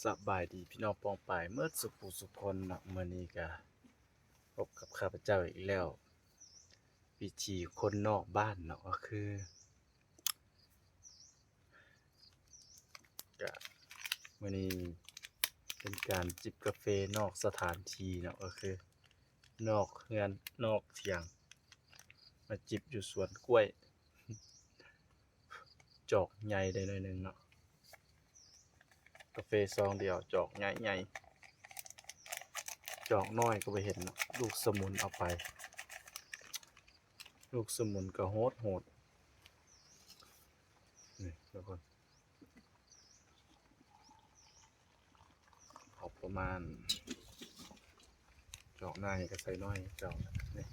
ສະບາຍດີພີ່ນ້ອງປ້ອງປາຍເໝິດສຸຜູ້ສຸຄົນເນາະ, ມື້ນີ້ກະພົບກັບຂ້າພະເຈົ້າອີກແລ້ວ ວິຖີຄົນນອກບ້ານເນາະ, ກໍຄື ກະມື້ນີ້ເປັນການຈິບກາເຟນອກສະຖານທີ່ເນາະ, ກໍຄືນອກເຮືອນນອກຖຽງ ມາຈິບຢູ່ສວນກ້ວຍ. ຈອກໃຫຍ່ໄດ້ໜ້ອຍໜຶ່ງເນາະ, ກາເຟຊອງດຽວ ຈອກໃຫຍ່ໆ ຈອກນ້ອຍກໍບໍ່ເຫັນເນາະ, ລູກສະໝຸນເອົາໄປ ລູກສະໝຸນກໍໂຫດໆ. ນີ້ທຸກຄົນ ເອົາປະມານ ຈອກໜ້ອຍກໍໃສ່ໜ້ອຍ ເຈົ້າ ນີ້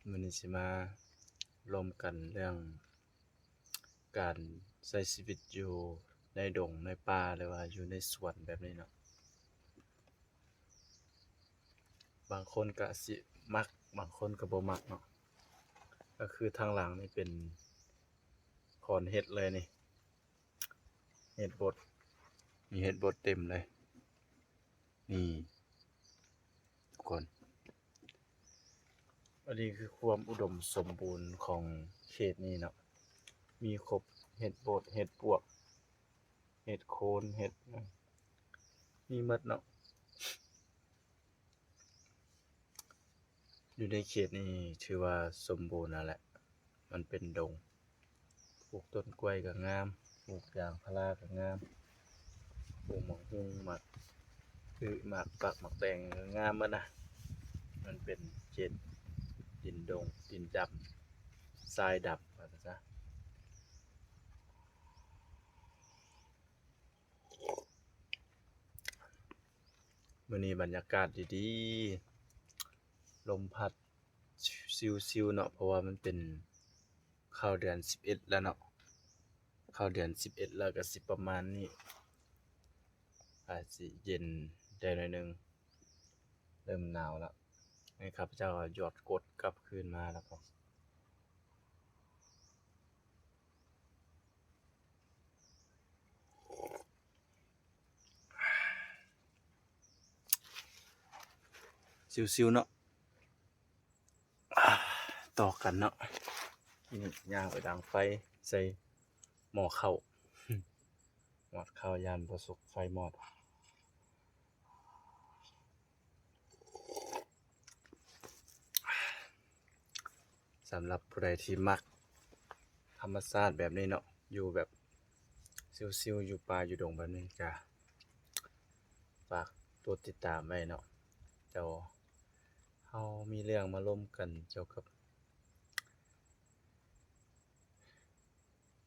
ມື້ນີ້ຊິມາລົມກັນເລື່ອງ ການໃຊ້ຊີວິດຢູ່ໃນດົງໃນປ່າ ຫຼືວ່າຢູ່ໃນສວນແບບນີ້ເນາະ, ບາງຄົນກະຊິມັກ ບາງຄົນກະບໍ່ມັກເນາະ. ກໍຄືທາງຫຼັງນີ້ເປັນຂອນເຫັດເລີຍນີ້, ເຫັດບົດ ມີເຫັດບົດເຕັມເລີຍ. ນີ້ທຸກຄົນ ອັນນີ້ຄືຄວາມອຸດົມສົມບູນຂອງເຂດນີ້ເນາະ, ມີຄົບ ເຫັດບົດ ເຫັດປວກ ເຫັດໂຄນ ເຫັດ ມີໝົດເນາະ. ຢູ່ໃນເຂດນີ້ຖືວ່າສົມບູນແລ້ວແຫຼະ, ມັນເປັນດົງ. ປູກຕົ້ນກ້ວຍກໍງາມ, ປູກຢາງພາລາກໍງາມ, ປູກໝາກຫຸ່ງ ໝາກອຶ ໝາກປັກ ໝາກແຕງກໍງາມໝົດນະ. ມັນເປັນເຂດດິນດົງ ດິນດຳ ຊາຍດຳ ວ່າຊັ້ນຊະ. ມື້ນີ້ບັນຍາກາດດີໆ ລົມພັດຊິວໆເນາະ, ເພາະວ່າມັນເປັນ ເຂົ້າເດືອນສິບເອັດແລ້ວເນາະ, ເຂົ້າເດືອນສິບເອັດແລ້ວກໍຊິປະມານນີ້ ອາດຊິເຢັນໄດ້ໜ້ອຍໜຶ່ງ, ເລີ່ມໜາວແລ້ວ. ໃຫ້ຂ້າພະເຈົ້າຢອດກົດກັບຄືນມາແລ້ວກໍ ຊິວໆເນາະ. ຕໍ່ກັນເນາະ, ນີ້ຍ່າງໄປດັງໄຟໃສ່ໝໍ້ເຂົ້າ, ໝອດເຂົ້າຢ້ານບໍ່ສຸກໄຟມອດ. ສຳລັບຜູ້ໃດທີ່ມັກທຳມະຊາດແບບນີ້ເນາະ, ຢູ່ແບບຊິວໆ ຢູ່ປ່າຢູ່ດົງແບບນີ້ ກະຝາກກົດຕິດຕາມໄວ້ເນາະ. ດຽວເຮົາມີເລື່ອງມາລົມກັນກ່ຽວກັບ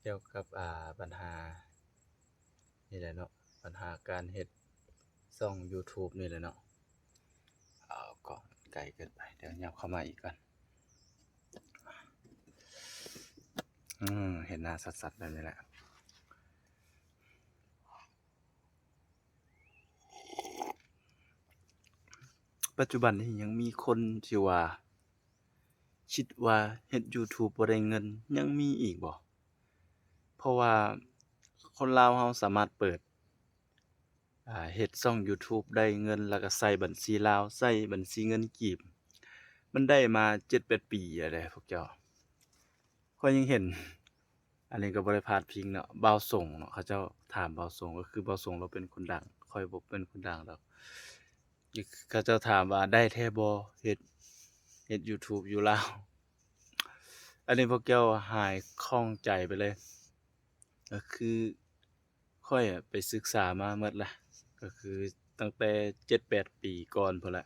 ກ່ຽວກັບ ອ່າ ບັນຫານີ້ແຫຼະເນາະ, ບັນຫາການເຮັດຊ່ອງ YouTube ນີ້ແຫຼະເນາະ. ເອົາກ້ອງໄກເກີນໄປ, ດຽວຫຍັບເຂົ້າມາອີກກ່ອນ. ອືມ ເຫັນໜ້າຊັດໆແບບນີ້ແຫຼະ. ປັດຈຸບັນນີ້ຍັງມີຄົນທີ່ວ່າ ຄິດວ່າເຮັດ YouTube ບໍ່ໄດ້ເງິນ ຍັງມີອີກບໍ່? ເພາະວ່າຄົນລາວເຮົາສາມາດເປີດ ອ່າ ເຮັດຊ່ອງ YouTube ໄດ້ເງິນ ແລ້ວກໍໃຊ້ບັນຊີລາວ ໃຊ້ບັນຊີເງິນກີບ ມັນໄດ້ມາເຈັດແປດປີແລ້ວເດ້ພວກເຈົ້າ. ຂ້ອຍຍັງເຫັນ ອັນນີ້ກໍບໍ່ໄດ້ພາດພິງເນາະ, ບ່າວສົງເນາະ, ເຂົາເຈົ້າຖາມບ່າວສົງ ກໍຄືບ່າວສົງລາວເປັນຄົນດັງ, ຂ້ອຍບໍ່ເປັນຄົນດັງດອກ. ເຂົາເຈົ້າຖາມວ່າ ໄດ້ແທ້ບໍ່ ເຮັດ ເຮັດ YouTube ຢູ່ລາວ? ອັນນີ້ພວກເຈົ້າຫາຍຂ້ອງໃຈໄປເລີຍ, ກໍຄື ຂ້ອຍໄປສຶກສາມາໝົດລະ, ກໍຄືຕັ້ງແຕ່ເຈັດແປດປີກ່ອນພຸ້ນລະ,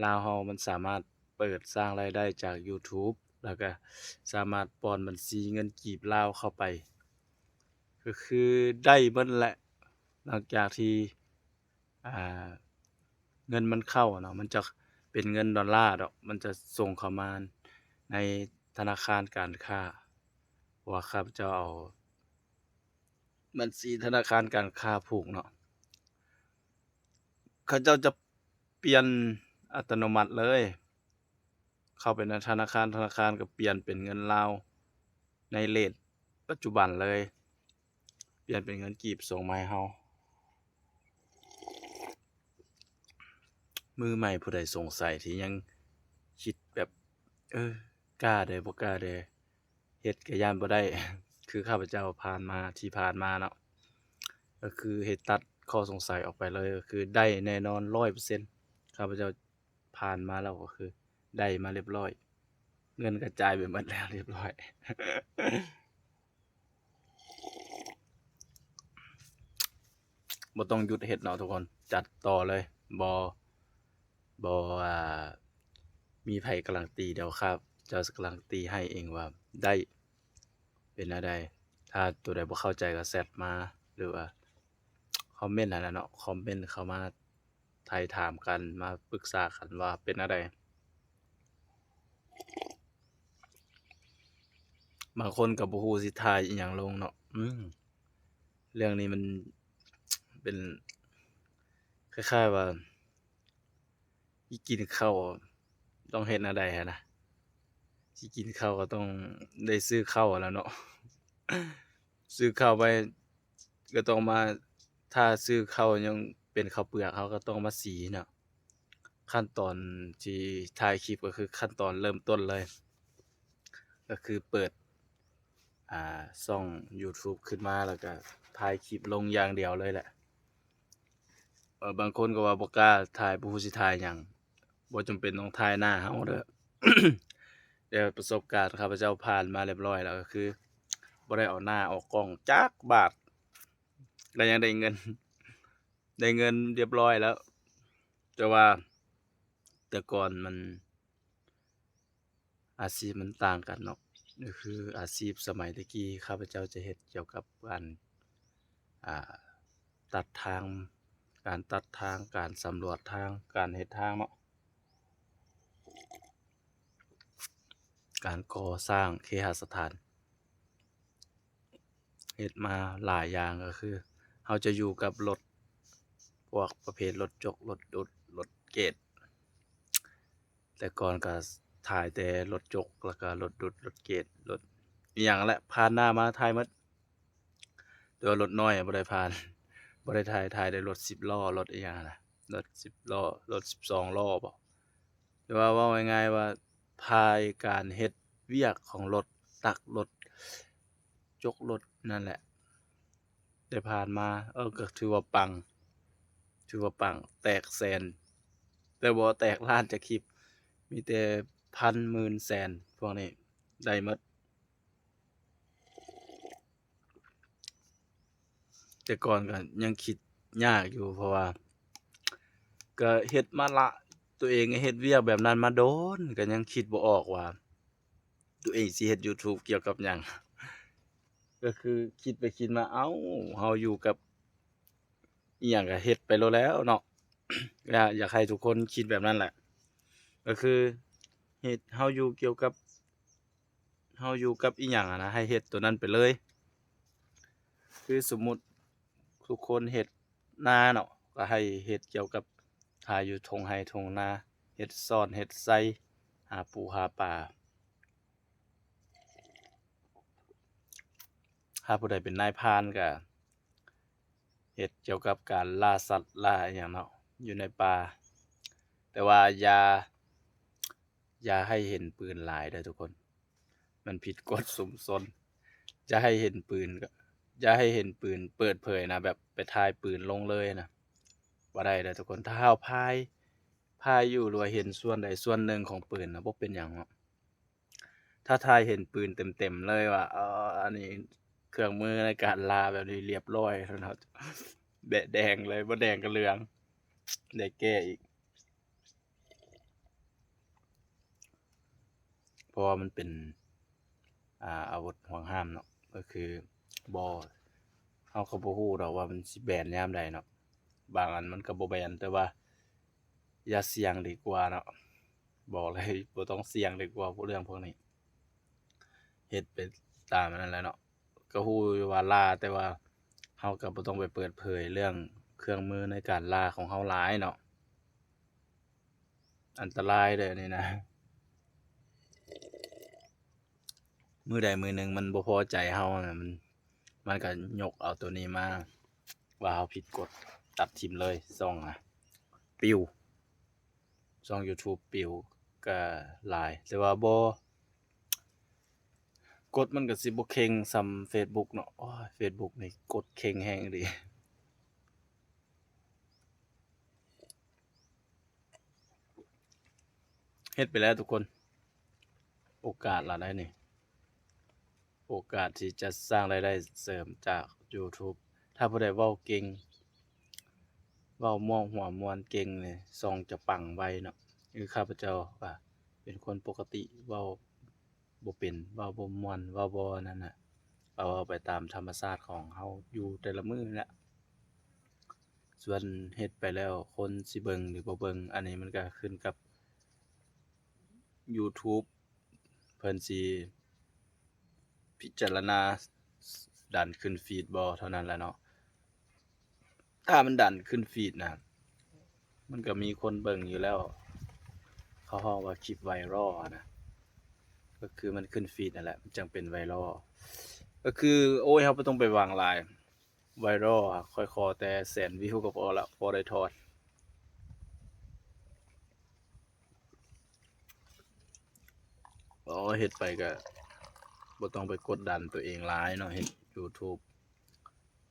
ລາວເຮົາມັນສາມາດເປີດສ້າງລາຍໄດ້ຈາກ YouTube ແລ້ວກະສາມາດປ້ອນບັນຊີເງິນກີບລາວເຂົ້າໄປ, ກໍຄືໄດ້ໝົດແຫຼະ. ຫຼັງຈາກທີ່ ອ່າ ເງິນມັນເຂົ້າເນາະ, ມັນຈະເປັນເງິນດອນລາດອກ, ມັນຈະສົ່ງເຂົ້າມາໃນທະນາຄານການຄ້າ, ເພາະວ່າຂ້າພະເຈົ້າເອົາ ບັນຊີທະນາຄານການຄ້າຜູກເນາະ, ເຂົາເຈົ້າຈະປ່ຽນ ອັດຕະໂນມັດເລີຍ. ເຂົ້າໄປໃນທະນາຄານ, ທະນາຄານກໍປ່ຽນເປັນເງິນລາວໃນເຣດປັດຈຸບັນເລີຍ, ປ່ຽນເປັນເງິນກີບສົ່ງມາໃຫ້ເຮົາ. ມືໃໝ່ຜູ້ໃດສົງໄສທີ່ຍັງຄິດແບບ ເອີ ກ້າເດ ບໍ່ກ້າເດ ເຮັດກໍຢ້ານບໍ່ໄດ້ ຄືຂ້າພະເຈົ້າຜ່ານມາ ທີ່ຜ່ານມາເນາະ ກໍຄືເຮັດ ຕັດຂໍ້ສົງໄສອອກໄປເລີຍ ກໍຄືໄດ້ແນ່ນອນຮ້ອຍເປີເຊັນ. ຂ້າພະເຈົ້າຜ່ານມາແລ້ວກໍຄືໄດ້ມາລຽບຮ້ອຍ, ເງິນກະຈ່າຍໄປໝົດແລ້ວລຽບຮ້ອຍ. ບໍ່ຕ້ອງຢຸດເຮັດເນາະທຸກຄົນ, ຈັດຕໍ່ເລີຍ. ບໍ່ ບໍ່ ອ່າ ມີໃຜກາຣັນຕີ, ດຽວຂ້າເຈົ້າຈະກາຣັນຕີໃຫ້ເອງວ່າໄດ້. ເປັນແນວໃດ? ຖ້າໂຕໃດບໍ່ເຂົ້າໃຈກໍແຊັດມາ ຫຼືວ່າຄອມເມັນຫັ້ນແຫຼະເນາະ, ຄອມເມັນເຂົ້າມາໄຖ່ຖາມກັນ, ມາປຶກສາກັນວ່າເປັນແນວໃດ. ບາງຄົນກໍບໍ່ຮູ້ຊິຖ່າຍອີ່ຫຍັງລົງເນາະ. ອືມ ເລື່ອງນີ້ມັນເປັນຄ້າຍໆວ່າ ຊິກິນເຂົ້າຕ້ອງເຮັດແນວໃດຫັ້ນນະ, ຊິກິນເຂົ້າກໍຕ້ອງໄດ້ຊື້ເຂົ້າຫັ້ນແຫຼະເນາະ, ຊື້ເຂົ້າໄວ້ກໍຕ້ອງມາ ຖ້າຊື້ເຂົ້າຍັງເປັນເຂົ້າເປືອກ ເຮົາກໍຕ້ອງມາສີເນາະ. ຂັ້ນຕອນທີ່ຖ່າຍຄລິບກໍຄືຂັ້ນຕອນເລີ່ມຕົ້ນເລີຍ ກໍຄືເປີດ ອ່າ ຊ່ອງຢູທູບຂຶ້ນມາ ແລ້ວກໍຖ່າຍຄລິບລົງຢ່າງດຽວເລີຍແຫຼະ. ເອີ ບາງຄົນກໍວ່າບໍ່ກ້າຖ່າຍ ບໍ່ຮູ້ຊິຖ່າຍຫຍັງ, ບໍ່ຈຳເປັນຕ້ອງຖ່າຍໜ້າເຮົາເດີ. ແຕ່ປະສົບການຂ້າພະເຈົ້າຜ່ານມາລຽບຮ້ອຍແລ້ວ ກໍຄືບໍ່ໄດ້ເອົາໜ້າອອກກ້ອງຈັກບາດ ກໍຍັງໄດ້ເງິນ ໄດ້ເງິນລຽບຮ້ອຍແລ້ວ. ແຕ່ວ່າແຕ່ກ່ອນມັນ ອາຊີບມັນຕ່າງກັນເນາະ, ກໍຄືອາຊີບສະໄໝແຕ່ກີ້ ຂ້າພະເຈົ້າຈະເຮັດກ່ຽວກັບການ ອ່າ ຕັດທາງ, ການຕັດທາງ, ການສຳຫຼວດທາງ, ການເຮັດທາງເນາະ, ການກໍ່ສ້າງເຄຫະສະຖານ. ເຮັດມາຫຼາຍຢ່າງ ກໍຄືເຮົາຈະຢູ່ກັບລົດ ພວກປະເພດລົດຈົກ, ລົດດຸດ, ລົດເກດ. ແຕ່ກ່ອນກໍຖ່າຍແຕ່ລົດຈົກ ແລ້ວກໍລົດດຸດ, ລົດເກດ, ລົດອີ່ຫຍັງແຫຼະ ຜ່ານໜ້າມາຖ່າຍໝົດ. ແຕ່ວ່າລົດນ້ອຍບໍ່ໄດ້ຜ່ານ, ບໍ່ໄດ້ຖ່າຍ, ຖ່າຍແຕ່ລົດສິບລໍ້, ລົດອີ່ຫຍັງຫັ້ນນະ, ລົດສິບລໍ້, ລົດສິບສອງລໍ້ບໍ. ແຕ່ວ່າເວົ້າງ່າຍໆວ່າຖ່າຍການເຮັດວຽກຂອງລົດ, ຕັກລົດ, ຈົກລົດ ນັ້ນແຫຼະ. ແຕ່ຜ່ານມາ ເອີ ກໍຖືວ່າປັງ, ຖືວ່າປັງ, ແຕກແສນ ແຕ່ບໍ່ແຕກລ້ານຈັກຄລິບ, ມີແຕ່ພັນ ໝື່ນ ແສນ ພວກນີ້ໄດ້ໝົດ. ແຕ່ກ່ອນກໍຍັງຄິດຍາກຢູ່ ເພາະວ່າກໍເຮັດມາລະ ຕົວເອງເຮັດວຽກແບບນັ້ນມາດົນ ກໍຍັງຄິດບໍ່ອອກວ່າ ຕົວເອງຊິເຮັດຢູທູບກ່ຽວກັບຫຍັງ. ກໍຄືຄິດໄປຄິດມາ ເອົ້າ ເຮົາຢູ່ກັບອີ່ຫຍັງກໍເຮັດໄປໂລດແລ້ວເນາະ. ຢາກ ຢາກໃຫ້ທຸກຄົນຄິດແບບນັ້ນແຫຼະ, ກໍຄືເຮັດ ເຮົາຢູ່ກ່ຽວກັບ ເຮົາຢູ່ກັບອີ່ຫຍັງຫັ້ນນະ ໃຫ້ເຮັດໂຕນັ້ນໄປເລີຍ. ຄືສົມມຸດທຸກຄົນເຮັດນາເນາະ ກໍໃຫ້ເຮັດກ່ຽວກັບ ຖ້າຢູ່ທົ່ງໄຮ່ທົ່ງນາ ເຮັດສອນເຮັດໄຊ ຫາປູຫາປາ. ຖ້າຜູ້ໃດເປັນນາຍພານກໍເຮັດກ່ຽວກັບການລ່າສັດລ່າອີ່ຫຍັງເນາະ ຢູ່ໃນປ່າ. ແຕ່ວ່າຢ່າ ຢ່າໃຫ້ເຫັນປືນຫຼາຍເດີທຸກຄົນ, ມັນຜິດກົດຊຸມຊົນ. ຢ່າໃຫ້ເຫັນປືນ ຢ່າໃຫ້ເຫັນປືນເປີດເຜີຍນະ, ແບບໄປຖ່າຍປືນລົງເລີຍນະ ບໍ່ໄດ້ເດີທຸກຄົນ. ຖ້າເຮົາພາຍ ພາຍຢູ່ ຫຼືວ່າເຫັນສ່ວນໃດສ່ວນໜຶ່ງຂອງປືນນະ ບໍ່ເປັນຫຍັງເນາະ. ຖ້າຖ່າຍເຫັນປືນເຕັມໆເລີຍວ່າ ເອີ ອັນນີ້ເຄື່ອງມືໃນການລ່າແບບນີ້ລຽບຮ້ອຍເນາະ, ແບະແດງເລີຍ, ບໍ່ແດງກໍເຫຼືອງ, ໄດ້ແກ້ອີກ. ເພາະວ່າມັນເປັນ ອ່າ ອາວຸດຫວງຫ້າມເນາະ, ກໍຄືບໍ່ ເຮົາກໍບໍ່ຮູ້ດອກວ່າມັນຊິແບນຍາມໃດເນາະ, ບາງອັນມັນກໍບໍ່ແບນ, ແຕ່ວ່າຢ່າສ່ຽງດີກວ່າເນາະ, ບອກເລີຍ ບໍ່ຕ້ອງສ່ຽງດີກວ່າ ເລື່ອງພວກນີ້ ເຮັດໄປຕາມອັນນັ້ນແຫຼະເນາະ. ກໍຮູ້ຢູ່ວ່າລ່າ ແຕ່ວ່າເຮົາກໍບໍ່ຕ້ອງໄປເປີດເຜີຍເລື່ອງເຄື່ອງມືໃນການລ່າຂອງເຮົາຫຼາຍເນາະ. ອັນຕະລາຍເດ້ອັນນີ້ນະ. ມື້ໃດມື້ໜຶ່ງມັນບໍ່ພໍໃຈເຮົານະ ມັນ ມັນກໍຍົກເອົາໂຕນີ້ມາ ວ່າເຮົາຜິດກົດ ຕັດຖິ້ມເລີຍ ຊ່ອງນະປິວ ຊ່ອງ YouTube ປິວກໍຫຼາຍ ແຕ່ວ່າບໍ່ ກົດມັນກໍຊິບໍ່ເຄັ່ງສ່ຳ Facebook ເນາະ. ໂອ້ຍ Facebook ນີ້ກົດເຄັ່ງແຮງອີ່ຫຼີ. ເຮັດໄປແລ້ວທຸກຄົນ ໂອກາດລະໄດ້ນີ້ ໂອກາດທີ່ຈະສ້າງລາຍໄດ້ເສີມຈາກ YouTube. ຖ້າຜູ້ໃດເວົ້າເກັ່ງ ເວົ້າມ່ວນຫົວມ່ວນເກັ່ງນີ້ ຊ່ອງຈະປັງໄວເນາະ. ຄືຂ້າພະເຈົ້າກໍເປັນຄົນປົກກະຕິ ເວົ້າບໍ່ເປັນ ເວົ້າບໍ່ມ່ວນ ເວົ້າບໍ່ນັ້ນນະ ກໍເວົ້າໄປຕາມທຳມະຊາດຂອງເຮົາຢູ່ແຕ່ລະມື້ແຫຼະ. ສ່ວນເຮັດໄປແລ້ວຄົນຊິເບິ່ງຫຼືບໍ່ເບິ່ງ ອັນນີ້ມັນກໍຂຶ້ນກັບ YouTube ເພິ່ນຊິພິຈາລະນາດັນຂຶ້ນຟີດບໍ່ເທົ່ານັ້ນແຫຼະເນາະ. ຖ້າມັນດັນຂຶ້ນຟີດນະ ມັນກໍມີຄົນເບິ່ງຢູ່ແລ້ວ ເຂົາຮ້ອງວ່າຄລິບໄວຣັລນະ ກໍຄືມັນຂຶ້ນຟີດນັ້ນແຫຼະ ມັນຈັ່ງເປັນໄວຣັລ. ກໍຄື ໂອ້ຍ ເຮົາບໍ່ຕ້ອງໄປຫວັງຫຼາຍ ໄວຣັລ ຂ້ອຍຂໍແຕ່ແສນວິວກໍພໍລະ ພໍໄດ້ທອດ. ອໍ ເຮັດໄປກໍບໍ່ຕ້ອງໄປກົດດັນຕົວເອງຫຼາຍເນາະ ເຮັດ YouTube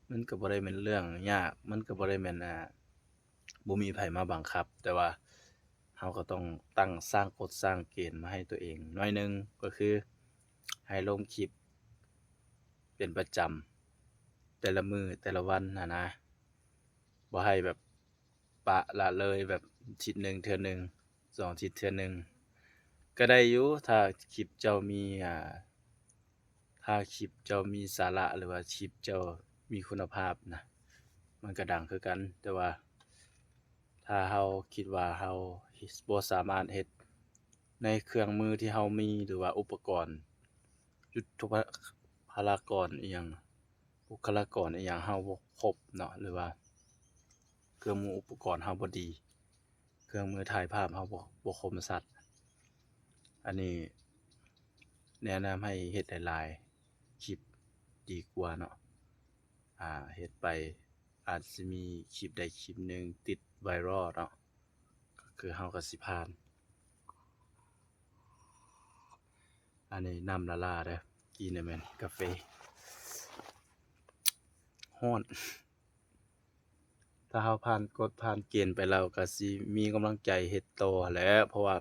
ມັນກໍບໍ່ໄດ້ແມ່ນເລື່ອງຍາກ ມັນກໍບໍ່ໄດ້ແມ່ນ ອ່າ ບໍ່ມີໃຜມາບັງຄັບ ແຕ່ວ່າເຮົາກໍຕ້ອງຕັ້ງ ສ້າງກົດສ້າງເກນມາໃຫ້ຕົວເອງໜ້ອຍໜຶ່ງ ກໍຄືໃຫ້ລົງຄລິບເປັນປະຈຳ ແຕ່ລະມື້ແຕ່ລະວັນຫັ້ນນະ ບໍ່ໃຫ້ແບບປະລະເລີຍ ແບບທິດໜຶ່ງເທື່ອໜຶ່ງ ສອງທິດເທື່ອໜຶ່ງ ກໍໄດ້ຢູ່ ຖ້າຄລິບເຈົ້າມີ ອ່າ ຖ້າຄລິບເຈົ້າມີສາລະ ຫຼືວ່າຄລິບເຈົ້າມີຄຸນນະພາບນະ ມັນກໍດັງຄືກັນ. ແຕ່ວ່າຖ້າເຮົາຄິດວ່າເຮົາບໍ່ສາມາດເຮັດໃນເຄື່ອງມືທີ່ເຮົາມີ ຫຼືວ່າອຸປະກອນ ຍຸດທະພະລາກອນອີ່ຫຍັງ ບຸກຄະລາກອນອີ່ຫຍັງເຮົາບໍ່ຄົບເນາະ ຫຼືວ່າເຄື່ອງມືອຸປະກອນເຮົາບໍ່ດີ ເຄື່ອງມືຖ່າຍພາບເຮົາບໍ່ ບໍ່ຄົມຊັດ ອັນນີ້ແນະນຳໃຫ້ເຮັດຫຼາຍໆຄລິບດີກວ່າເນາະ. ອ່າ ເຮັດໄປອາດຊິມີຄລິບໃດຄລິບໜຶ່ງຕິດໄວຣັລເນາະ ກໍຄືເຮົາກໍຊິຜ່ານ. ອັນນີ້ນ້ຳລາໆເດີ້ ກິນແມ່ນກາເຟ ຮ້ອນ. ຖ້າເຮົາຜ່ານກົດຜ່ານເກນໄປແລ້ວ ກໍຊິມີກຳລັງໃຈເຮັດຕໍ່ຫັ້ນແຫຼະ ເພາະວ່າ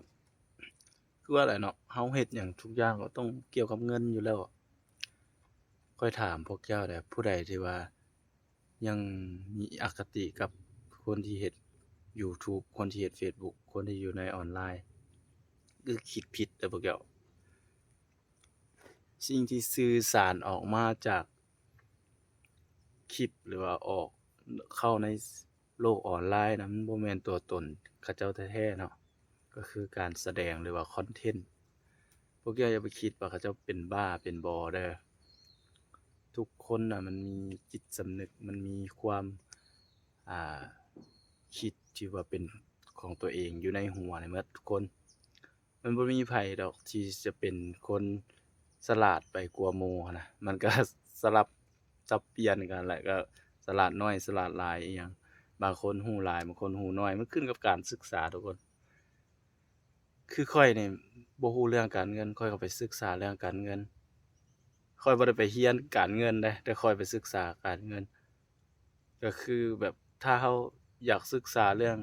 ຄືວ່າແຫຼະເນາະ ເຮົາເຮັດຫຍັງທຸກຢ່າງກໍຕ້ອງກ່ຽວກັບເງິນຢູ່ແລ້ວ. ຂ້ອຍຖາມພວກເຈົ້າແດ່ ຜູ້ໃດທີ່ວ່າຍັງມີອະຄະຕິກັບຄົນທີ່ເຮັດ YouTube ຄົນທີ່ເຮັດ Facebook ຄົນທີ່ຢູ່ໃນອອນລາຍ ຄືຄິດຜິດເດີ້ພວກເຈົ້າ. ສິ່ງທີ່ສື່ສານອອກມາຈາກຄລິບ ຫຼືວ່າອອກເຂົ້າໃນໂລກອອນລາຍນະ ມັນບໍ່ແມ່ນຕົວຕົນເຂົາເຈົ້າແທ້ໆເນາະ ກໍຄືການສະແດງ ຫຼືວ່າຄອນເທັນ. ພວກເຈົ້າຢ່າໄປຄິດວ່າເຂົາເຈົ້າເປັນບ້າເປັນບໍເດີ້. ທຸກຄົນນະມັນມີຈິດສຳນຶກ ມັນມີຄວາມ ອ່າ ຄິດທີ່ວ່າເປັນຂອງຕົວເອງຢູ່ໃນຫົວນີ້ໝົດທຸກຄົນ. ມັນບໍ່ມີໃຜດອກທີ່ຈະເປັນຄົນສະຫຼາດໄປກວ່າໝູ່ຫັ້ນນະ ມັນກໍສະຫຼັບສັບປ່ຽນກັນແຫຼະ ກໍສະຫຼາດໜ້ອຍສະຫຼາດຫຼາຍອີ່ຫຍັງ ບາງຄົນຮູ້ຫຼາຍ ບາງຄົນຮູ້ໜ້ອຍ ມັນຂຶ້ນກັບການສຶກສາທຸກຄົນ. ຄືຂ້ອຍນີ້ບໍ່ຮູ້ເລື່ອງການເງິນ ຂ້ອຍກໍໄປສຶກສາເລື່ອງການເງິນ ຂ້ອຍບໍ່ໄດ້ໄປຮຽນການເງິນເດ້ ແຕ່ຂ້ອຍໄປສຶກສາການເງິນ. ກໍຄືແບບຖ້າເຮົາຢາກສຶກສາເລື່ອງ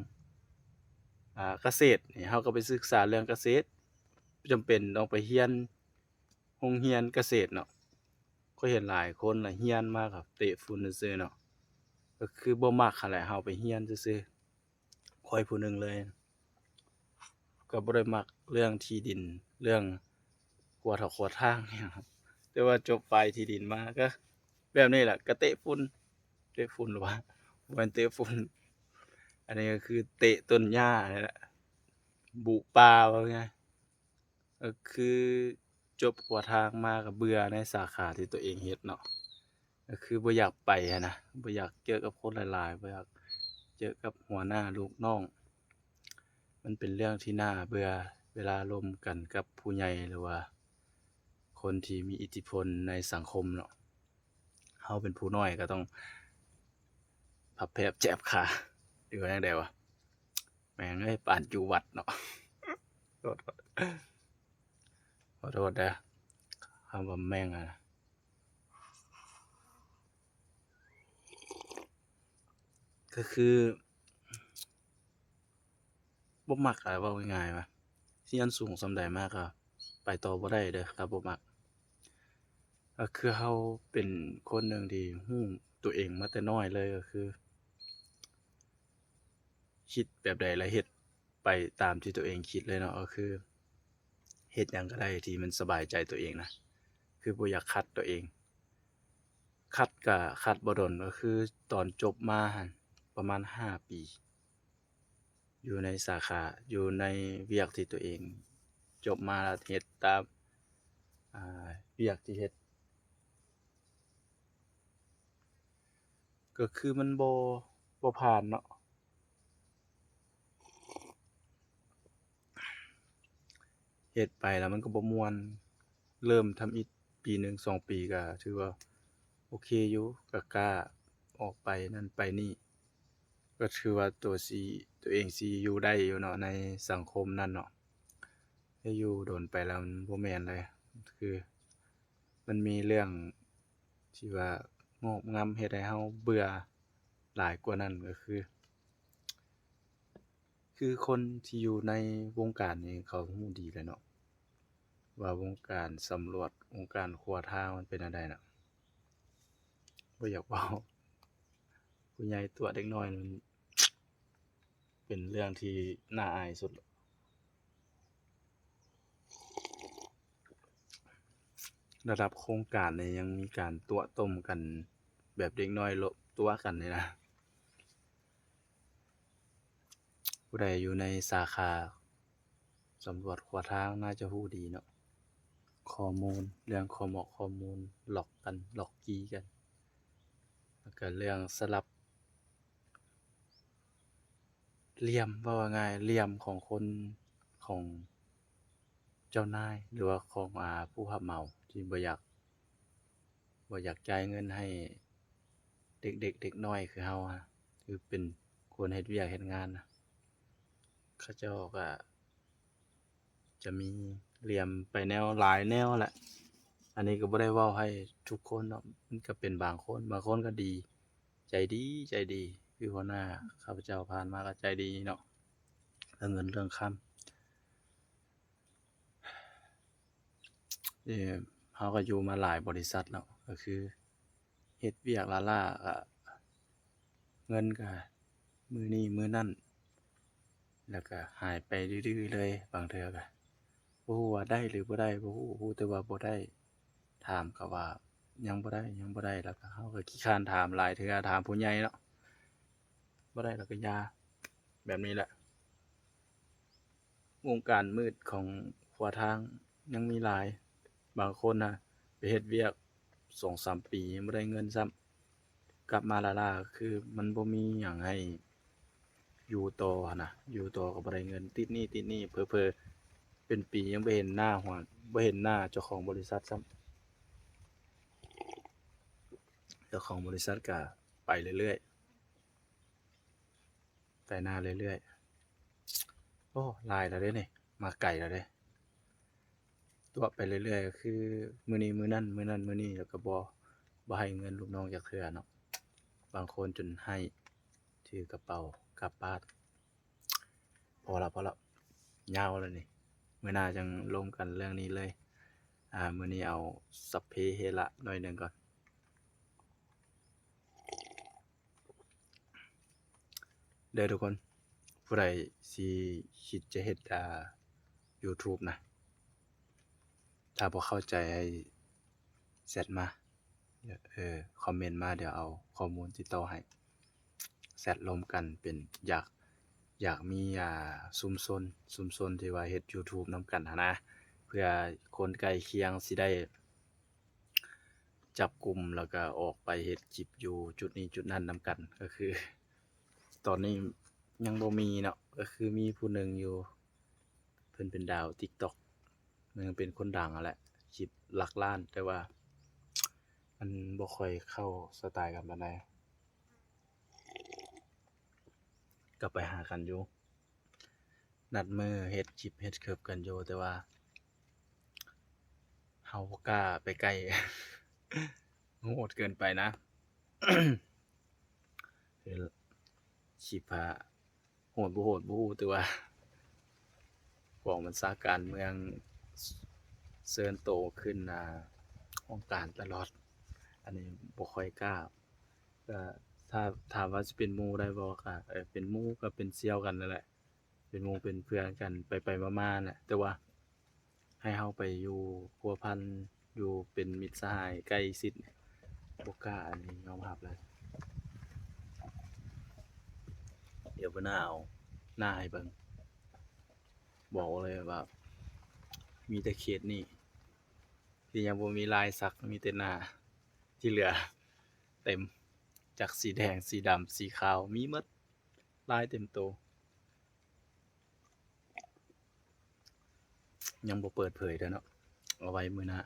ອ່າ ກະເສດນີ້ ເຮົາກໍໄປສຶກສາເລື່ອງກະເສດ ບໍ່ຈຳເປັນຕ້ອງໄປຮຽນໂຮງຮຽນກະເສດເນາະ. ຂ້ອຍເຫັນຫຼາຍຄົນລະຮຽນມາກໍເຕະຝຸ່ນຊື່ໆເນາະ ກໍຄືບໍ່ມັກຫັ້ນແຫຼະ ເຮົາໄປຮຽນຊື່ໆ. ຂ້ອຍຜູ້ໜຶ່ງເລີຍ ກໍບໍ່ໄດ້ມັກເລື່ອງທີ່ດິນ ເລື່ອງຂົວຖອກຂົວທາງຫຍັງ ແຕ່ວ່າຈົບຝ່າຍທີ່ດິນມາ ກໍແບບນີ້ແຫຼະ ກໍເຕະຝຸ່ນ ເຕະຝຸ່ນ ຫຼືວ່າບໍ່ແມ່ນເຕະຝຸ່ນ ອັນນີ້ກໍຄືເຕະຕົ້ນຫຍ້ານີ້ແຫຼະ ບຸປ່າ ເວົ້າງ່າຍ. ກໍຄືຈົບຂົວທາງມາກໍເບື່ອໃນສາຂາທີ່ຕົວເອງເຮັດເນາະ ກໍຄືບໍ່ຢາກໄປຫັ້ນນະ ບໍ່ຢາກເຈີກັບຄົນຫຼາຍໆ ບໍ່ຢາກເຈີກັບຫົວໜ້າລູກນ້ອງ ມັ ມັນເປັນເລື່ອງທີ່ໜ້າເບື່ອ ເວລາລົມກັນກັບຜູ້ໃຫຍ່ ຫຼືວ່າຄົນທີ່ມີອິດທິພົນໃນສັງຄົມເນາະ. ເຮົາເປັນຜູ້ນ້ອຍກໍຕ້ອງພັບແພບແຈບຂາ ຫຼືວ່າແນວໃດວະ ແມ່ງເອີຍ ປານຢູ່ວັດເນາະ. ໂທດ ຂໍໂທດເດີ ຄຳວ່າແມ່ງອະ ກໍຄືບໍ່ມັກອະ ເວົ້າງ່າຍໆວ່າ ຮຽນສູງສ່ຳໃດມາກໍໄປຕໍ່ບໍ່ໄດ້ເດີ ຖ້າບໍ່ມັກ. ກໍຄືເຮົາເປັນຄົນໜຶ່ງທີ່ຮູ້ຕົວເອງມາແຕ່ນ້ອຍເລີຍ ກໍຄື ຄິດແບບໃດລະເຮັດໄປຕາມທີ່ຕົວເອງຄິດເລີຍເນາະ. ກໍຄືເຮັດຫຍັງກໍໄດ້ທີ່ມັນສະບາຍໃຈຕົວເອງນະ ຄືບໍ່ຢາກຂັດຕົວເອງ. ຂັດກະຂັດບໍ່ດົນ ກໍຄືຕອນຈົບມາຫັ້ນປະມານຫ້າປີ ຢູ່ໃນສາຂາ ຢູ່ໃນວຽກທີ່ຕົວເອງຈົບມາ ແລ້ວເຮັດຕາມ ອາ ວຽກທີ່ເຮັດ ກໍຄືມັນບໍ່ ບໍ່ຜ່ານເນາະ. ເຮັດໄປແລ້ວມັນກໍບໍ່ມ່ວນ ເລີ່ມທຳອິດປີໜຶ່ງສອງປີກໍຖືວ່າໂອເຄຢູ່ ກໍກ້າອອກໄປນັ້ນໄປນີ້ ກໍຖືວ່າຕົວຊິ ຕົວເອງຊິຢູ່ໄດ້ຢູ່ເນາະ ໃນສັງຄົມນັ້ນເນາະ. ແຕ່ຢູ່ດົນໄປແລ້ວມັນບໍ່ແມ່ນເລີຍ ຄືມັນມີເລື່ອງທີ່ວ່າງອບງຳເຮັດໃຫ້ເຮົາເບື່ອຫຼາຍກວ່ານັ້ນ ກໍຄື ຄືຄົນທີ່ຢູ່ໃນວົງການນີ້ເຂົາຮູ້ດີແຫຼະເນາະ ວ່າວົງການສຳຫຼວດ ວົງການຂົວທາງມັນເປັນແນວໃດເນາະ. ບໍ່ຢາກເວົ້າ ຜູ້ໃຫຍ່ຕົວະເດັກນ້ອຍນັ້ນ ເປັນເລື່ອງທີ່ໜ້າອາຍສຸດ. ລະດັບໂຄງການນີ້ຍັງມີການຕົວະຕົ້ມກັນແບບເດັກນ້ອຍໂລະ ຕົວະກັນນີ້ນະ. ຜູ້ໃດຢູ່ໃນສາຂາສຳຫຼວດຂົວທາງໜ້າຈະຮູ້ດີເນາະ ຂໍ້ມູນ ເລື່ອງຂໍ້ໝອກຂໍ້ມູນ ລັອກກັນ ລັອກກີ້ກັນ ແລ້ວກະເລື່ອງສະຫຼັບ ຫຼ່ຽມ ເວົ້າງ່າຍໆ ຫຼ່ຽມຂອງຄົນ ຂອງເຈົ້ານາຍ ຫຼືວ່າຂອງ ອາ ຜູ້ຮັບເໝົາທີ່ບໍ່ຢາກ ບໍ່ຢາກຈ່າຍເງິນໃຫ້ເດັກໆ ເດັກນ້ອຍຄືເຮົານະ ຄືເປັນຄົນເຮັດວຽກເຮັດງານນະ ເຂົາເຈົ້າກະຈະມີຫຼ່ຽມໄປແນວ ຫຼາຍແນວແຫຼະ. ອັນນີ້ກໍບໍ່ໄດ້ເວົ້າໃຫ້ທຸກຄົນເນາະ ມັນກໍເປັນບາງຄົນ ບາງຄົນກໍດີ ໃຈດີ ໃຈດີ ຄືຫົວໜ້າຂ້າພະເຈົ້າຜ່ານມາກໍໃຈດີເນາະ ເລື່ອງເງິນເລື່ອງຄຳ. ເອີ ເຮົາກໍຢູ່ມາຫຼາຍບໍລິສັດເນາະ ກໍຄືເຮັດວຽກລ້າໆ ກໍເງິນກໍມື້ນີ້ມື້ນັ້ນ ແລ້ວກໍຫາຍໄປດື້ໆເລີຍ. ບາງເທື່ອກໍບໍ່ຮູ້ວ່າໄດ້ຫຼືບໍ່ໄດ້ ບໍ່ຮູ້ ຮູ້ແຕ່ວ່າບໍ່ໄດ້ ຖາມກໍວ່າຍັງບໍ່ໄດ້ ຍັງບໍ່ໄດ້ ແລ້ວກໍເຮົາກໍຂີ້ຄ້ານຖາມຫຼາຍເທື່ອ ຖາມຜູ້ໃຫຍ່ເນາະ ບໍ່ໄດ້ແລ້ວກໍຢ່າ ແບບນີ້ແຫຼະ. ວົງການມືດຂອງຂົວທາງຍັງມີຫຼາຍ. ບາງຄົນນະໄປເຮັດວຽກສອງສາມປີຍັງບໍ່ໄດ້ເງິນຊ້ຳ ກັບມາລ້າໆ ຄືມັນບໍ່ມີຫຍັງໃຫ້ຢູ່ຕໍ່ຫັ້ນນະ ຢູ່ຕໍ່ກໍບໍ່ໄດ້ເງິນ ຕິດໜີ້ຕິດໜີ້ ເຜີໆເປັນປີຍັງບໍ່ເຫັນໜ້າຫົວ ບໍ່ເຫັນໜ້າເຈົ້າຂອງບໍລິສັດຊ້ຳ. ເຈົ້າຂອງບໍລິສັດກະໄປເລື້ອຍໆ ໄປໜ້າເລື້ອຍໆ. ໂອ້ ຫຼາຍແລ້ວເດ້ນີ້ ມາໄກແລ້ວເດ້. ຕົວະໄປເລື້ອຍໆ ກໍຄືມື້ນີ້ມື້ນັ້ນ ມື້ນັ້ນມື້ນີ້ ແລ້ວກໍບໍ່ ບໍ່ໃຫ້ເງິນລູກນ້ອງຈັກເທື່ອເນາະ. ບາງຄົນຈົນໄຫ້ ຖືກະເປົາກັບບ້ານ. ພໍລະ ພໍລະ ຍາວແລ້ວນີ້ ມື້ໜ້າຈັ່ງລົມກັນເລື່ອງນີ້ເລີຍ. ອາ ມື້ນີ້ເອົາສັບເພເຮລະໜ້ອຍໜຶ່ງກ່ອນ. ເດີທຸກຄົນ ຜູ້ໃດຊິຄິດຈະເຮັດ ອ່າ YouTube ນະ ຖ້າບໍ່ເຂົ້າໃຈໃຫ້ແຊັດມາ ເອີ ຄອມເມັນມາ ດຽວເອົາຂໍ້ມູນຕິດຕໍ່ໃຫ້ ແຊັດລົມກັນ ເປັນ ຢາກ ຢາກມີ ອ່າ ຊຸມຊົນ ຊຸມຊົນທີ່ວ່າເຮັດ YouTube ນຳກັນຫັ້ນນະ ເພື່ອຄົນໃກ້ຄຽງຊິໄດ້ ຈັບກຸ່ມ ແລ້ວກະອອກໄປເຮັດຄລິບຢູ່ຈຸດນີ້ຈຸດນັ້ນນຳກັນ. ກໍຄືຕອນນີ້ ຍັງບໍ່ມີເນາະ ກໍຄືມີຜູ້ໜຶ່ງຢູ່ ເພິ່ນເປັນດາວ TikTok ເພິ່ນເປັນຄົນດັງຫັ້ນແຫຼະ ຄລິບຫຼັກລ້ານ ແຕ່ວ່າມັນບໍ່ຄ່ອຍເຂົ້າສະຕາຍກັນປານໃດ ກໍໄປຫາກັນຢູ່ ນັດມື້ເຮັດຄລິບເຮັດເຄີບກັນຢູ່ ແຕ່ວ່າເຮົາບໍ່ກ້າໄປໃກ້ ໂຫດເກີນໄປນະ ເຮັດຄລິບຫາ ໂຫດບໍ່ໂຫດບໍ່ຮູ້ ແຕ່ວ່າກອງບັນຊາການເມືອງເຊີນໂຕຂຶ້ນ ອ່າ ຫ້ອງການຕະຫຼອດ ອັນນີ້ບໍ່ຄ່ອຍກ້າ ກໍຖ້າ ຖາມວ່າຊິເປັນໝູ່ໄດ້ບໍ່ ກໍ ເອີ ເປັນໝູ່ກໍເປັນສ່ຽວກັນນັ້ນແຫຼະ ເປັນໝູ່ເປັນເພື່ອນກັນໄປໆມາໆແຫຼະ ແຕ່ວ່າ ໃຫ້ເຮົາໄປຢູ່ພົວພັນ ຢູ່ເປັນມິດສະຫາຍໃກ້ຊິດ ບໍ່ກ້າ ອັນນີ້ຍອມຮັບເລີຍ. ດຽວມື້ໜ້າເອົາໜ້າໃຫ້ເບິ່ງ ບອກເລີຍວ່າມີແຕ່ເຂດນີ້ທີ່ຍັງບໍ່ມີລາຍສັກ ມີແຕ່ໜ້າ ທີ່ເຫຼືອເຕັມ ຈັກສີແດງ ສີດຳ ສີຂາວ ມີໝົດ ລາຍເຕັມໂຕ. ຍັງບໍ່ເປີດເຜີຍເທື່ອເນາະ ເອົາໄວ້ມື້ໜ້າ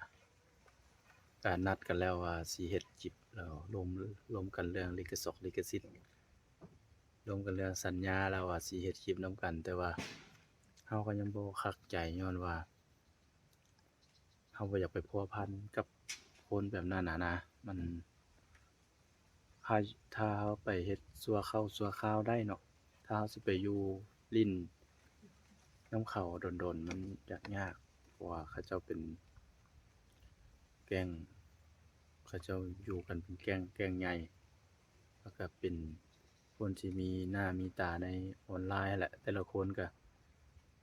ກະນັດກັນແລ້ວວ່າຊິເຮັດຄລິບ ແລ້ວລົມ ລົມກັນເລື່ອງລິຂະສົກລິຂະສິດ ລົມກັນເລື່ອງສັນຍາ ແລ້ວວ່າຊິເຮັດຄລິບນຳກັນ ແຕ່ວ່າເຮົາກໍຍັງບໍ່ຄັກໃຈ ຍ້ອນວ່າ ເຮົາບໍ່ຢາກໄປພົວພັນກັບຄົນແບບນັ້ນຫັ້ນນະ ມັນ ຖ້າ ຖ້າເຮົາໄປເຮັດຊົ່ວຄາວຊົ່ວຄາວໄດ້ເນາະ ຖ້າເຮົາຊິໄປຢູ່ຫຼິ້ນນຳເຂົາດົນໆ ມັນຈະຍາກ ເພາະວ່າເຂົາເຈົ້າເປັນແກ້ງ ເຂົາເຈົ້າຢູ່ກັນເປັນແກ້ງ ແກ້ງໃຫຍ່ ແລ້ວກໍເປັນຄົນທີ່ມີໜ້າມີຕາໃນອອນລາຍຫັ້ນແຫຼະ ແຕ່ລະຄົນກໍ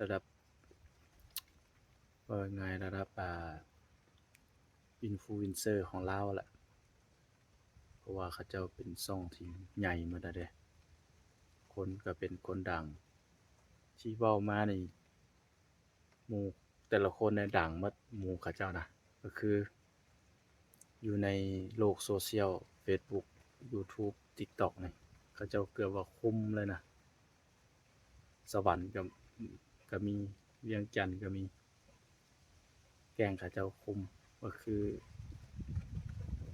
ລະດັບ ເວົ້າງ່າຍໆ ລະດັບ ອ່າ ອິນຟລູເອັນເຊີຂອງລາວແຫຼະ ເພາະວ່າເຂົາເຈົ້າເປັນຊ່ອງທີ່ໃຫຍ່ໝົດແລ້ວເດ້ ຄົນກໍເປັນຄົນດັງ ທີ່ເວົ້າມານີ້ ໝູ່ແຕ່ລະຄົນນີ້ດັງໝົດ ໝູ່ເຂົາເຈົ້ານະ ກໍຄືຢູ່ໃນໂລກໂຊຊຽວ ເຟສບຸກ ຢູທູບ ຕິກຕັອກ ນີ້ ເຂົາເຈົ້າເກືອບວ່າຄຸມເລີຍນະ ສະຫວັນກໍ ກໍມີ ວຽງຈັນກໍມີ ແກ້ງເຂົາເຈົ້າຄຸມ ກໍຄື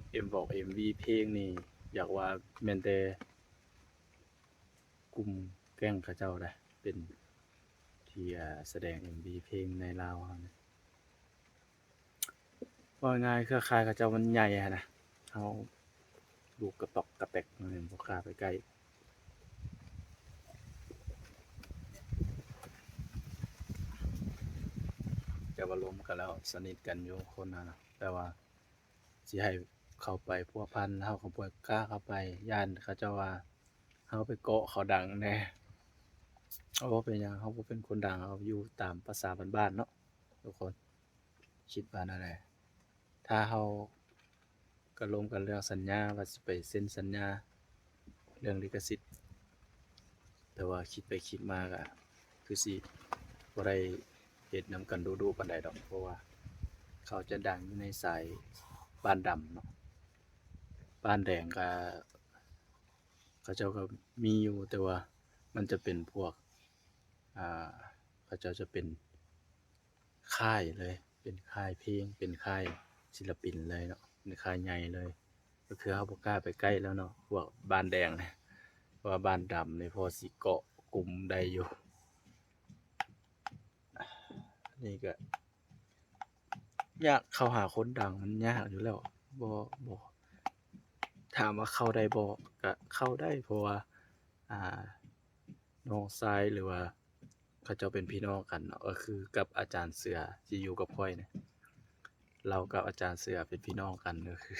ເອັມ ບອກ ເອັມວີ ເພງນີ້ ຢາກວ່າແມ່ນແຕ່ກຸ່ມແກ້ງເຂົາເຈົ້າໄດ໋ ເປັນທີ່ ອ່າ ສະແດງເອັມວີເພງໃນລາວເຮົານີ້. ເວົ້າງ່າຍໆ ເຄືອຂ່າຍເຂົາເຈົ້າມັນໃຫຍ່ຫັ້ນນະ ເຮົາລູກກະຕອກກະແຕກ ມັນບໍ່ກ້າໄປໃກ້ ແຕ່ວ່າລົມກັນແລ້ວ ສະໜິດກັນຢູ່ຄົນຫັ້ນນະ ແຕ່ວ່າຊິໃຫ້ເຂົ້າໄປພົວພັນ ເຮົາກໍບໍ່ກ້າເຂົ້າໄປ ຢ້ານເຂົາເຈົ້າວ່າເຮົາໄປເກາະເຂົາດັງແດ່. ເຮົາບໍ່ເປັນຫຍັງ ເຮົາບໍ່ເປັນຄົນດັງ ເຮົາຢູ່ຕາມພາສາບ້ານໆເນາະ ທຸກຄົນ ຄິດວ່າແນວໃດ? ຖ້າເຮົາກໍລົມກັນເລື່ອງສັນຍາ ວ່າຊິໄປເຊັນສັນຍາເລື່ອງລິຂະສິດ ແຕ່ວ່າຄິດໄປຄິດມາກໍຄືຊິບໍ່ໄດ້ເຮັດນຳກັນດຸໆປານໃດດອກ ເພາະວ່າເຂົາຈະດັງຢູ່ໃນສາຍບ້ານດຳເນາະ ບ້ານແດງກໍ ເຂົາເຈົ້າກໍມີຢູ່ ແຕ່ວ່າມັນຈະເປັນພວກ ອ່າ ເຂົາເຈົ້າຈະເປັນຄ້າຍເລີຍ ເປັນຄ້າຍເພງ ເປັນຄ້າຍສິນລະປິນເລີຍເນາະ ເປັນຄ້າຍໃຫຍ່ເລີຍ ກໍຄືເຮົາບໍ່ກ້າໄປໃກ້ແລ້ວເນາະ ພວກບ້ານແດງ ເພາະວ່າບ້ານດຳນີ້ພໍຊິເກາະກຸ່ມໄດ້ຢູ່ ອັນນີ້ກໍ ຍາກ ເຂົ້າຫາຄົນດັງມັນຍາກຢູ່ແລ້ວ ບໍ່ ບໍ່ ຖາມວ່າເຂົ້າໄດ້ບໍ່ ກະເຂົ້າໄດ້ ເພາະວ່າ ອ່າ ນ້ອງຊາຍ ຫຼືວ່າເຂົາເຈົ້າເປັນພີ່ນ້ອງກັນເນາະ ກໍຄືກັບອາຈານເສືອທີ່ຢູ່ກັບຂ້ອຍນີ້ ລາວກັບອາຈານເສືອເປັນພີ່ນ້ອງກັນ ກໍຄື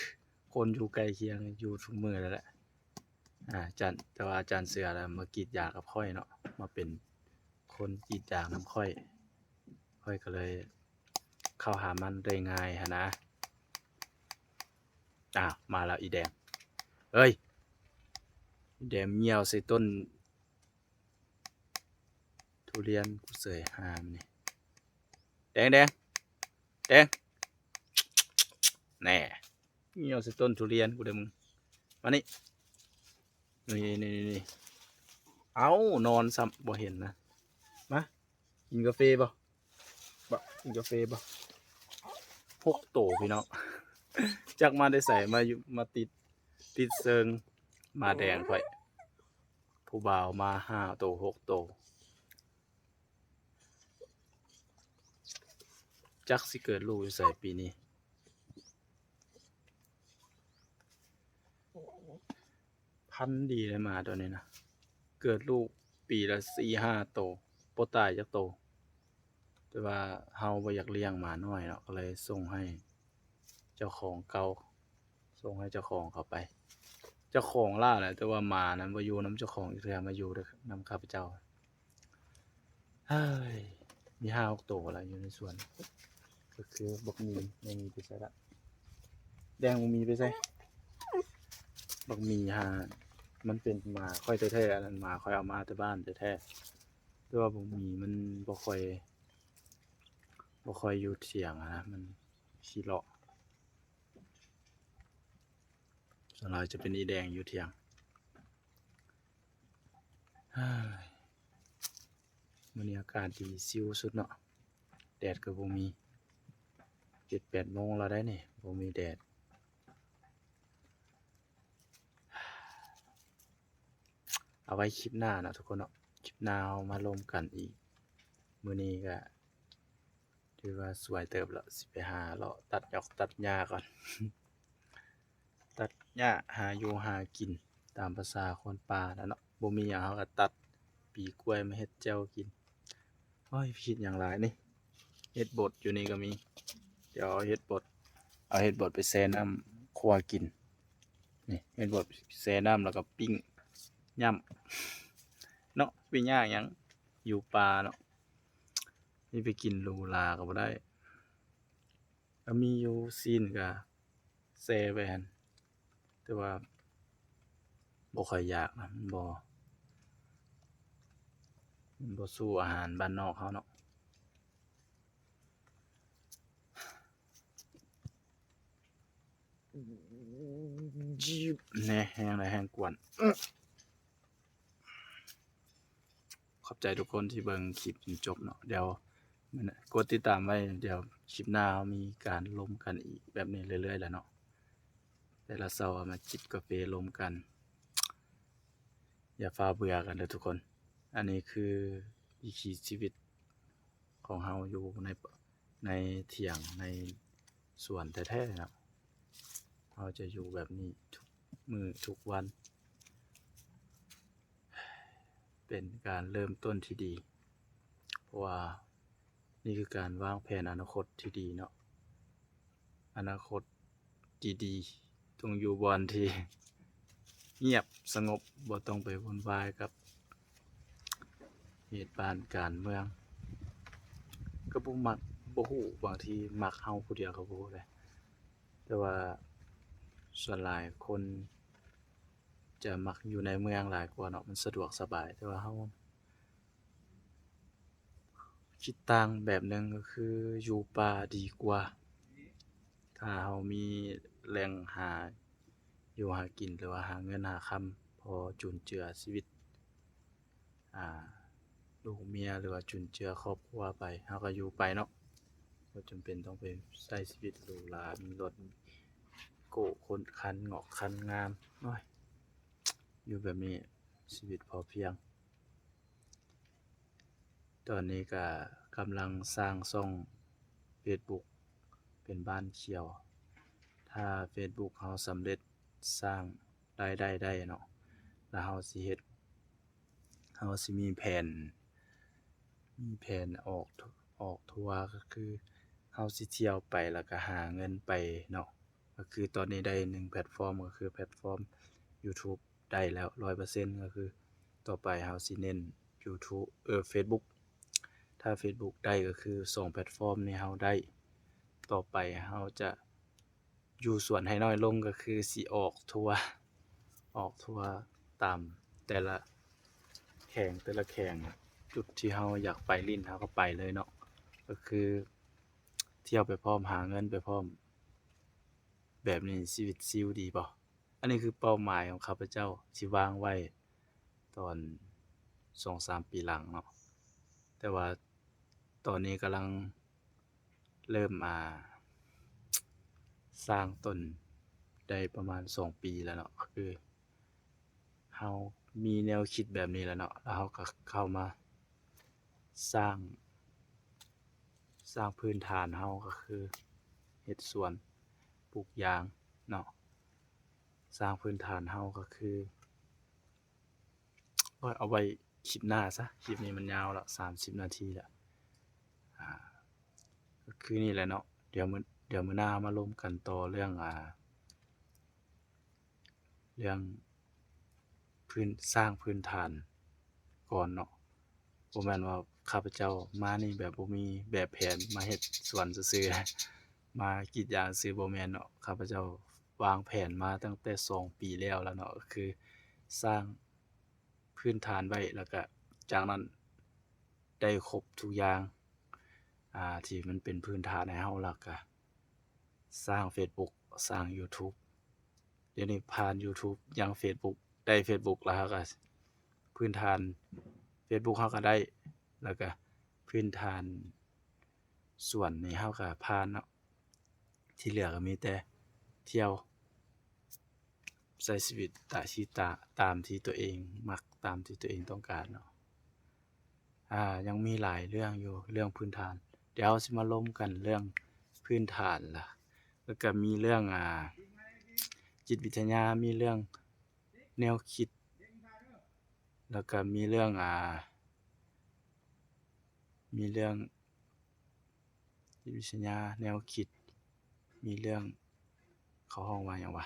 ຄົນຢູ່ໃກ້ຄຽງ ຢູ່ທຸກມື້ນັ້ນແຫຼະ ອາຈານ ແຕ່ວ່າອາຈານເສືອລະມາກຣີດຢາກັບຂ້ອຍເນາະ ມາເປັນຄົນກຣີດຢານຳຂ້ອຍ ຂ້ອຍກໍເລີຍເຂົ້າຫາມັນໄດ້ງ່າຍຫັ້ນນະ. ອ້າວ ມາແລ້ວອີແດງ ເອີຍ ອີແດງຍ່ຽວໃສ່ຕົ້ນທຸລຽນກູເສີຍ ຫາມັນນີ້ ແດງ ແດງ ແດງ ແນ່ ຍ່ຽວໃສ່ຕົ້ນທຸລຽນກູເດີ້ມຶງ ມານີ້ ນີ້ ນີ້ ນີ້ ເອົ້າ ນອນຊ້ຳ ບໍ່ເຫັນນະ. ມາ ກິນກາເຟບໍ່? ບໍ່ ກິນກາເຟບໍ່? ຫົກໂຕພີ່ນ້ອງ ຈັກມາແຕ່ໃສ ມາຢູ່ ມາຕິດ ຕິດເຊີງໝາແດງຂ້ອຍ. ຜູ້ບ່າວມາຫ້າໂຕ ຫົກໂຕ. ຈັກຊິເກີດລູກຢູ່ໃສປີນີ້. ພັນດີເດ້ໝາໂຕນີ້ນະ ເກີດລູກປີລະສີ່ຫ້າໂຕ ບໍ່ຕາຍຈັກໂຕ. ແຕ່ວ່າເຮົາບໍ່ຢາກລ້ຽງໝານ້ອຍເນາະ ກໍເລີຍສົ່ງໃຫ້ເຈົ້າຂອງເກົ່າ ສົ່ງໃຫ້ເຈົ້າຂອງເຂົາໄປ. ເຈົ້າຂອງລາວແຫຼະ ແຕ່ວ່າໝານັ້ນບໍ່ຢູ່ນຳເຈົ້າຂອງຈັກເທື່ອ ມາຢູ່ນຳຂ້າພະເຈົ້າ. ເຮີ້ຍ ມີຫ້າຫົກໂຕລະຢູ່ໃນສວນ. ກໍຄືບັກໝີ ບັກໝີໄປໃສລະ? ແດງ ບັກໝີໄປໃສ? ບັກໝີຫາ ມັນເປັນໝາຂ້ອຍແທ້ໆ ອັນນັ້ນໝາຂ້ອຍເອົາມາແຕ່ບ້ານແທ້ໆ. ແຕ່ວ່າບັກໝີມັນບໍ່ຄ່ອຍ ບໍ່ຄ່ອຍຢູ່ຖຽງຫັ້ນນະ ມັນຂີ້ເລາະ. ສ່ວນຫຼາຍຈະເປັນອີແດງຢູ່ຖຽງ. ເຮີ້ຍ ມື້ນີ້ອາກາດດີຊິວສຸດເນາະ ແດດກໍບໍ່ມີ. ເຈັດແປດໂມງແລ້ວໄດ໋ນີ້ ບໍ່ມີແດດ. ເອົາໄວ້ຄລິບໜ້າເນາະທຸກຄົນເນາະ ຄລິບໜ້າເຮົາມາລົມກັນອີກ. ມື້ນີ້ກໍຖືວ່າສວຍເຕີບແລ້ວ ຊິໄປຫາເລາະຕັດຫຍ້ອກຕັດຫຍ້າກ່ອນ. ຕັດຫຍ້າ ຫາຢູ່ຫາກິນຕາມພາສາຄົນປ່າແຫຼະເນາະ. ບໍ່ມີຫຍັງເຮົາກໍຕັດປີກລ້ວຍມາເຮັດແຈ່ວກິນ. ໂອ້ຍ ເຮັດຫຍັງຫຼາຍນີ້ ເຫັດບົດຢູ່ນີ້ກໍມີ. ດຽວເອົາເຫັດບົດ ເອົາເຫັດບົດໄປແຊ່ນ້ຳຂົ້ວກິນ. ນີ້ເຫັດບົດແຊ່ນ້ຳ ແລ້ວກໍປີ້ງ ຫຍ້ຳເນາະ. ຊິໄປຍາກຫຍັງ ຢູ່ປ່າເນາະ ຊິໄປກິນຫຼູຫຼາກໍບໍ່ໄດ້. ກໍມີຢູ່ ຊີ້ນກໍແຊ່ໄວ້ຫັ້ນ ແຕ່ວ່າບໍ່ຄ່ອຍຢາກນະ ມັນບໍ່ ມັນບໍ່ສູ້ອາຫານບ້ານນອກເຮົາເນາະ. ແນ່ ແຮງໃດແຮງກວນ. ຂອບໃຈທຸກຄົນທີ່ເບິ່ງຄລິບຈົນຈົບເນາະ. ດຽວ ກົດຕິດຕາມໄວ້ ດຽວຄລິບໜ້າເຮົາມີການລົມກັນອີກແບບນີ້ເລື້ອຍໆແຫຼະເນາະ. ແຕ່ລະເຊົ້າມາຈິບກາເຟລົມກັນ. ຢ່າຟ້າວເບື່ອກັນເດີທຸກຄົນ. ອັນນີ້ຄືວິຖີຊີວິດຂອງເຮົາຢູ່ໃນ ໃນຖຽງ ໃນສວນແທ້ໆເນາະ. ເຮົາຈະຢູ່ແບບນີ້ທຸກມື້ທຸກວັນ. ເປັນການເລີ່ມຕົ້ນທີ່ດີ ເພາະວ່ານີ້ຄືການວາງແຜນອະນາຄົດທີ່ດີເນາະ. ອະນາຄົດທີ່ດີຕ້ອງຢູ່ບ່ອນທີ່ງຽບສະຫງົບ ບໍ່ຕ້ອງໄປວຸ່ນວາຍກັບເຫດການການເມືອງ. ກໍບໍ່ມັກ ບໍ່ຮູ້ ບາງທີມັກເຮົາຜູ້ດຽວກໍບໍ່ຮູ້ເດ້. ແຕ່ວ່າສ່ວນຫຼາຍຄົນຈະມັກຢູ່ໃນເມືອງຫຼາຍກວ່າເນາະ ມັນສະດວກສະບາຍ. ແຕ່ວ່າເຮົາ ຄິດຕ່າງແບບໜຶ່ງກໍຄືຢູ່ປ່າດີກວ່າ. ຖ້າເຮົາມີແຫຼ່ງຫາຢູ່ຫາກິນ ຫຼືວ່າຫາເງິນຫາຄຳ ພໍຈຸນເຈືອຊີວິດ ອ່າ ລູກເມຍ ຫຼືວ່າຈຸນເຈືອຄອບຄົວໄປ ເຮົາກໍຢູ່ໄປເນາະ. ບໍ່ຈຳເປັນຕ້ອງໄປໃຊ້ຊີວິດຫຼູຫຼາ ມີລົດ ມີໂກ້ ຄົນ ຄັນງອກຄັນງາມ. ໂອ້ຍ ຢູ່ແບບນີ້ ຊີວິດພໍພຽງ. ຕອນນີ້ກະກຳລັງສ້າງຊ່ອງເຟສບຸກເປັນບ້ານຂຽວ. ຖ້າເຟສບຸກເຮົາສຳເລັດສ້າງລາຍໄດ້ໄດ້ເນາະ ແລ້ວເຮົາຊິເຮັດ ເຮົາຊິມີແຜນ ມີແຜນອອກ ອອກທົວ ກໍຄືເຮົາຊິທ່ຽວໄປ ແລ້ວກະຫາເງິນໄປເນາະ. ກໍຄືຕອນນີ້ໄດ້ໜຶ່ງແພລດຟອມ ກໍຄືແພລດຟອມຢູທູບ ໄດ້ແລ້ວຮ້ອຍເປີເຊັນ ກໍຄືຕໍ່ໄປເຮົາຊິເນັ້ນຢູທູບ ເອີ ເຟສບຸກ. ຖ້າເຟສບຸກໄດ້ກໍຄືສອງແພລດຟອມນີ້ເຮົາໄດ້ ຕໍ່ໄປເຮົາຈະຢູ່ສວນໃຫ້ນ້ອຍລົງ ກໍຄືຊິອອກທົວ ອອກທົວຕາມແຕ່ລະແຂວງ ແຕ່ລະແຂວງ ຈຸດທີ່ເຮົາຢາກໄປຫຼິ້ນເຮົາກໍໄປເລີຍເນາະ. ກໍຄືທ່ຽວໄປພ້ອມ ຫາເງິນໄປພ້ອມ ແບບນີ້ຊີວິດຊິວດີບໍ່? ອັນນີ້ຄືເປົ້າໝາຍຂອງຂ້າພະເຈົ້າທີ່ວາງໄວ້ຕອນ ສອງສາມປີຫຼັງເນາະ ແຕ່ວ່າຕອນນີ້ກຳລັງເລີ່ມ ອ່າ ສ້າງຕົນໄດ້ປະມານສອງປີແລ້ວເນາະ ຄືເຮົາມີແນວຄິດແບບນີ້ແລ້ວເນາະ ແລ້ວເຮົາກໍເຂົ້າມາສ້າງ ສ້າງພື້ນຖານເຮົາກໍຄືເຮັດສວນ ປູກຢາງເນາະ ສ້າງພື້ນຖານເຮົາກໍຄື ເອົາໄວ້ຄລິບໜ້າຊະ ຄລິບນີ້ມັນຍາວລະ ສາມສິບນາທີລະ ອ່າ ກໍຄືນີ້ແຫຼະເນາະ ດຽວມື້ ດຽວມື້ໜ້າເຮົາມາລົມກັນຕໍ່ເລື່ອງ ອ່າ ເລື່ອງພື້ນ ສ້າງພື້ນຖານກ່ອນເນາະ ບໍ່ແມ່ນວ່າຂ້າພະເຈົ້າມານີ້ແບບບໍ່ມີແບບແຜນມາເຮັດສວນຊື່ໆ ມາກຣີດຢາງຊື່ ບໍ່ແມ່ນເນາະ ຂ້າພະເຈົ້າວາງແຜນມາຕັ້ງແຕ່ສອງປີແລ້ວລະເນາະ ກໍຄືສ້າງພື້ນຖານໄວ້ ແລ້ວກະຈາກນັ້ນໄດ້ຄົບທຸກຢ່າງ ອ່າ ທີ່ມັນເປັນພື້ນຖານໃຫ້ເຮົາ ແລ້ວກະສ້າງເຟສບຸກ ສ້າງຢູທູບ ດຽວນີ້ຜ່ານຢູທູບ ຍັງເຟສບຸກ ໄດ້ເຟສບຸກແລ້ວ ເຮົາກໍພື້ນຖານເຟສບຸກເຮົາກໍໄດ້ ແລ້ວກໍພື້ນຖານສວນນີ້ເຮົາກໍຜ່ານເນາະ ທີ່ເຫຼືອກໍມີແຕ່ທ່ຽວ ໃຊ້ຊີວິດຕາຊີຕາ ຕາມທີ່ຕົວເອງມັກ ຕາມທີ່ຕົວເອງຕ້ອງການເນາະ. ອ່າ ຍັງມີຫຼາຍເລື່ອງຢູ່ ເລື່ອງພື້ນຖານ ດຽວເຮົາຊິມາລົມກັນເລື່ອງພື້ນຖານລະ ແລ້ວກະມີເລື່ອງ ອ່າ ຈິດວິທະຍາ ມີເລື່ອງແນວຄິດ ແລ້ວກະມີເລື່ອງ ອ່າ ມີເລື່ອງ ຈິດວິທະຍາ ແນວຄິດ ມີເລື່ອງ ເຂົາຮ້ອງວ່າຫຍັງວະ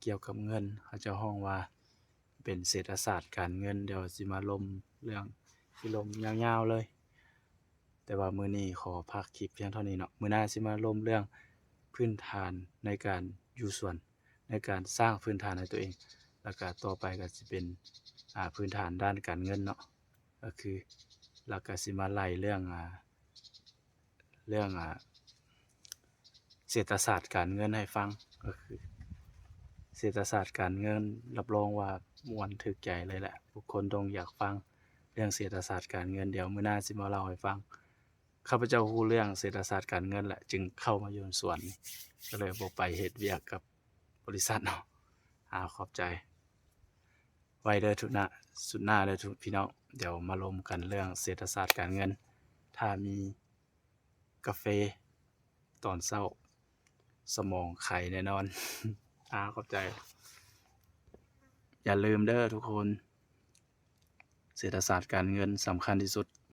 ກ່ຽວກັບເງິນ ເຂົາເຈົ້າຮ້ອງວ່າເປັນເສດຖະສາດການເງິນ ດຽວຊິມາລົມເລື່ອງ ຊິລົມຍາວໆເລີຍ ແຕ່ວ່າມື້ນີ້ຂໍພັກຄລິບພຽງເທົ່ານີ້ເນາະ ມື້ໜ້າຊິມາລົມເລື່ອງພື້ນຖານໃນການຢູ່ສວນ ໃນການສ້າງພື້ນຖານໃຫ້ຕົວເອງ ແລ້ວກະຕໍ່ໄປກະຊິເປັນ ອ່າ ພື້ນຖານດ້ານການເງິນເນາະ ກໍຄື ແລ້ວກະຊິມາໄລ່ເລື່ອງ ອ່າ ເລື່ອງ ອ່າ ເສດຖະສາດການເງິນໃຫ້ຟັງ ກໍຄືເສດຖະສາດການເງິນ ຮັບຮອງວ່າມ່ວນຖືກໃຈເລີຍແຫຼະ ທຸກຄົນຕ້ອງຢາກຟັງເລື່ອງເສດຖະສາດການເງິນ ດຽວມື້ໜ້າຊິມາເລົ່າໃຫ້ຟັງ. ຂ້າພະເຈົ້າຮູ້ເລື່ອງເສດຖະສາດການເງິນແຫຼະ ຈຶ່ງເຂົ້າມາຢູ່ສວນນີ້ ກໍເລີຍບໍ່ໄປເຮັດວຽກກັບບໍລິສັດເນາະ. ອາ ຂອບໃຈ. ໄວ້ເດີ ຊຸດໜ້າ ຊຸດໜ້າເດີ ທຸກພີ່ນ້ອງ ດຽວມາລົມກັນເລື່ອງເສດຖະສາດການເງິນ ຖ້າມີກາເຟຕອນເຊົ້າ ສະໝອງໄຂແນ່ນອນ. ອາ ຂອບໃຈ. ຢ່າລືມເດີທຸກຄົນ ເສດຖະສາດການເງິນສຳຄັນທີ່ສຸດ